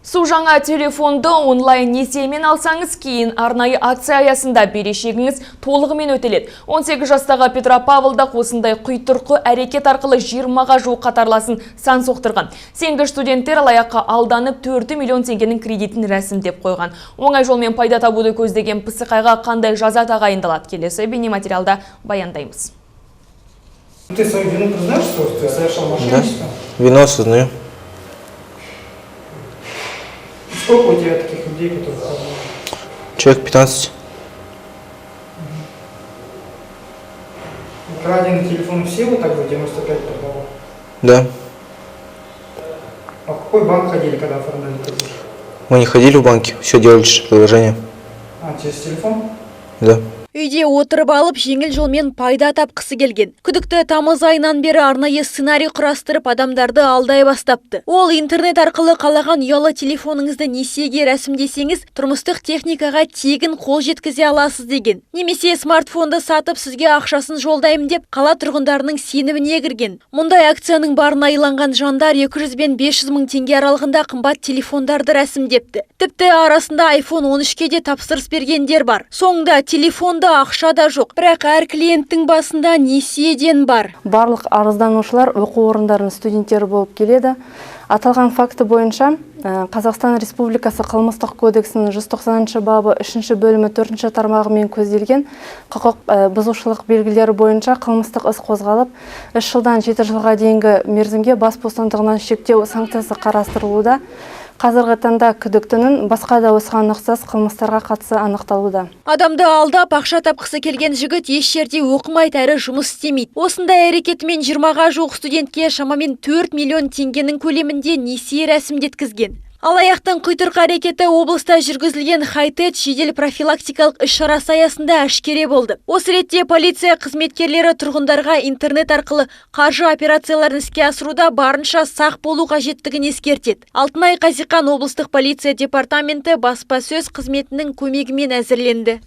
Су жаңа телефонды онлайн несиемен алсаңыз, кейін арнайы акция аясында берешегіңіз толығымен өтеледі. 18 жастағы Петропавлда осындай құйтырқы әрекет арқылы 20-ға жуық қатарласын сан соқтырған. Сенгіш студенттер алаяққа алданып 4 миллион теңгенің кредитін рәсімдеп қойған. Оңай жолмен пайда табуды көздеген пысықайға қандай жаза тағайындалады? Келесі бейнематериалда баяндаймыз. Ты свою вину признаешь, что ты совершал мошенничество? Да. Вину осознаю. Сколько у тебя таких людей, которых обманули? Человек 15. Украденный телефон все вот так за 95 продавал? Да. А в какой банк ходили, когда оформляли кредит? Мы не ходили в банки, все делали через приложение. А, через телефон? Да. Үйде отырып алып, жеңіл жолмен пайда тапқысы келген. Күдікті тамыз айынан бері арнайы сценарий құрастырып, адамдарды алдай бастапты. Ол интернет арқылы қалаған ұялы телефоныңызды несиеге рәсімдесеңіз, тұрмыстық техникаға тегін қол жеткізе аласыз деген. Немесе смартфонды сатып, сізге ақшасын жолдаймын деп қала тұрғындарының сеніміне кірген. Мұндай акцияның барына иланған жандар 200 бен 500 мың теңге аралығында қымбат телефондарды рәсімдепті. Тіпті арасында iPhone 13-ке де тапсырыс бергендер бар. Соңында телефон да, ақша да жоқ. Бірақ әр клиенттің басында несиеден бар. Барлық арызданушылар оқу орындарының студенттері болып келеді. Аталған факті бойынша Қазақстан Республикасы Қылмыстық кодексінің 190 бабы 3 бөлімі 4 тармағымен көзделген құқық бұзушылық белгілері бойынша қылмыстық іс қозғалып, 3 жылдан 7 жылға дейінгі мерзімге бас бостандығынан шектеу санкциясы қарастырылуда. Қазіргі таңда күдіктінің басқа да осыған ұқсас қылмыстарға қатысы анықталуда. Адамды алдап, ақша тапқысы келген жігіт еш жерде оқымайды әрі жұмыс істемейді. Осындай әрекетімен 20-ға жуық студентке шамамен 4 миллион теңгенің көлемінде несие рәсімдеткізген. Алаяқтың құйтырқы әрекеті облыста жүргізілген хай-тек жедел профилактикалық іс-шарасы аясында әшкере болды. Осы ретте полиция қызметкерлері тұрғындарға интернет арқылы қаржы операцияларын іске асыруда барынша сақ болу қажеттігін ескертеді. Алтынай Қазиқан, облыстық полиция департаменті баспасөз қызметінің көмегімен әзірленді.